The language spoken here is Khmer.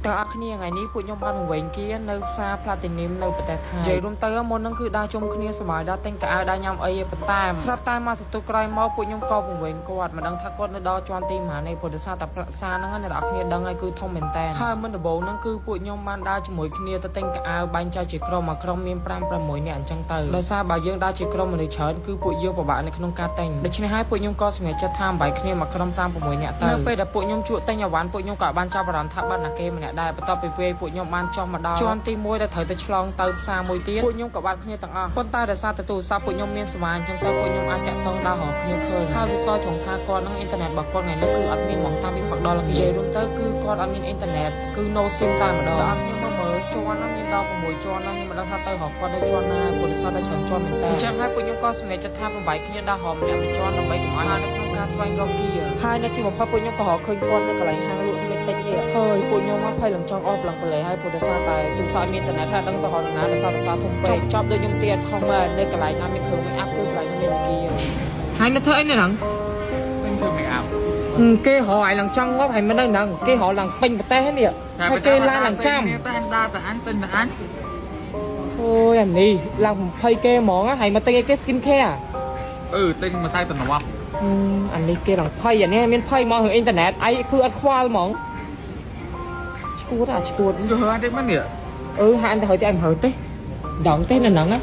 តើអរគ្នាថ្ងៃនេះពួកខ្ញុំបានវង្វេងគៀនៅផ្សារ Platinum នៅប្រទេសថៃនិយាយរួមទៅមុនហ្នឹងគឺដើរជុំគ្នាសប្បាយដល់ទិញកៅអៅដើរញ៉ាំអីឯប៉ុន្តែស្រាប់តែមកសន្ទុះក្រោយមកពួកខ្ញុំក៏វង្វេងគាត់មិនដឹងថាគាត់នៅដល់ជាន់ទីប៉ុន្មានទេព្រោះដោយសារតែផ្សារហ្នឹងអ្នកនរគ្នាដឹងហើយគឺធំមែនតើហើយមុនដំបូងហ្នឹងគឺពួកខ្ញុំបានដើរជាមួយគ្នាទៅទិញកៅអៅបែងចែកជាក្រុមមួយក្រុមមាន5 6នាក់អញ្ចឹងទៅដោយសារបើយើងដើរជាក្រុមមនុស្សច្រើនគឺពួកយើងពិបាកនៅក្នុងការទិញដូច្នេះហើយពួកខ្ញុំក៏សម្រេចចិត្តថាបំបែកគ្នាមួយក្រុម5 6នាក់ទៅនៅពេលដែលពួកខ្ញុំជក់ទិញអវ៉ាន់ពួកខ្ញុំក៏បានចាប់អារម្មណ៍ថាបាត់ណាគេម្នាក់ដែរបន្ទាប់ពីពេលពួកខ្ញុំបានចុះមកដល់ជាន់ទី1ដែលត្រូវទៅឆ្លងទៅផ្សារមួយទៀតពួកខ្ញុំក៏បាត់គ្នាទាំងអស់ប៉ុន្តែដោយសារតែទូរស័ព្ទពួកខ្ញុំមានសេវាអញ្ចឹងទៅពួកខ្ញុំអាចតាក់ទងដល់រកគ្នាឃើញហើយវិស័យត្រង់ថាគាត់នឹងអ៊ីនធឺណិតរបស់គាត់ថ្ងៃនេះគឺអត់មានហ្មងតាំងពីផឹកដល់និយាយរួមទៅគឺគាត់អត់មានអ៊ីនធឺណិតគឺ no sim តែម្ដងតើខ្ញុំមកមើលជាន់ហ្នឹងមានដល់6ជាន់ហ្នឹងខ្ញុំមិនដឹងថាទៅរកគាត់នៅជាន់ណាព្រោះដោយសារតែច្រើនជាន់មែនតើអញ្ចឹងហើយពួកខ្ញុំក៏សម្រេចចិត្តថាបំបែកគ្នាដល់រកម្នាក់មួយជាន់ដើម្បីកុំឲ្យនៅក្នុងការស្វែងរកគៀហើយនៅទីបំផុតពួកខ្ញុំក៏រកឃើញគាត់នៅកន្លែងហាងលក់ស្មិចតិចនេះហើយពួកខ្ញុំមកភ័យឡើងចង់អស់ប្លង់ប្លែហើយព្រោះដោយសារតែទូរស័ព្ទមានអ៊ីនធឺណិតហើយដឹងទៅរកណាដោយសារតែសារធំពេកចប់ដូចខ្ញុំទៀតខំមកនៅកន្លែងណាមានគ្រឿង make up គឺកន្លែងនោះមានគៀហើយនៅធ្វើអីនៅហ្នឹង ទិញគ្រឿង make up គេរកឲ្យឡើងចង់ងាប់ហើយមិនដឹងហ្នឹងគេរកឡើងពេញប្រទេសនេះហើយគេឡើងឡើងចាំ តែដើរតែអញទិញតែអញ អូយអានេះឡើង20គេហ្មងហើយមកទិញអីគេ skin care អឺទិញម្សៅតំណប់ អានេះគេឡើងភ័យអានេះមានភ័យមករឿងអ៊ីនធឺណិតអីគឺអត់ខ្វល់ហ្មងឈួតអាឈួត ជួយហើតិចមកនេះ អឺហានទៅហើយតែអញហើទេដឹងទេនៅហ្នឹង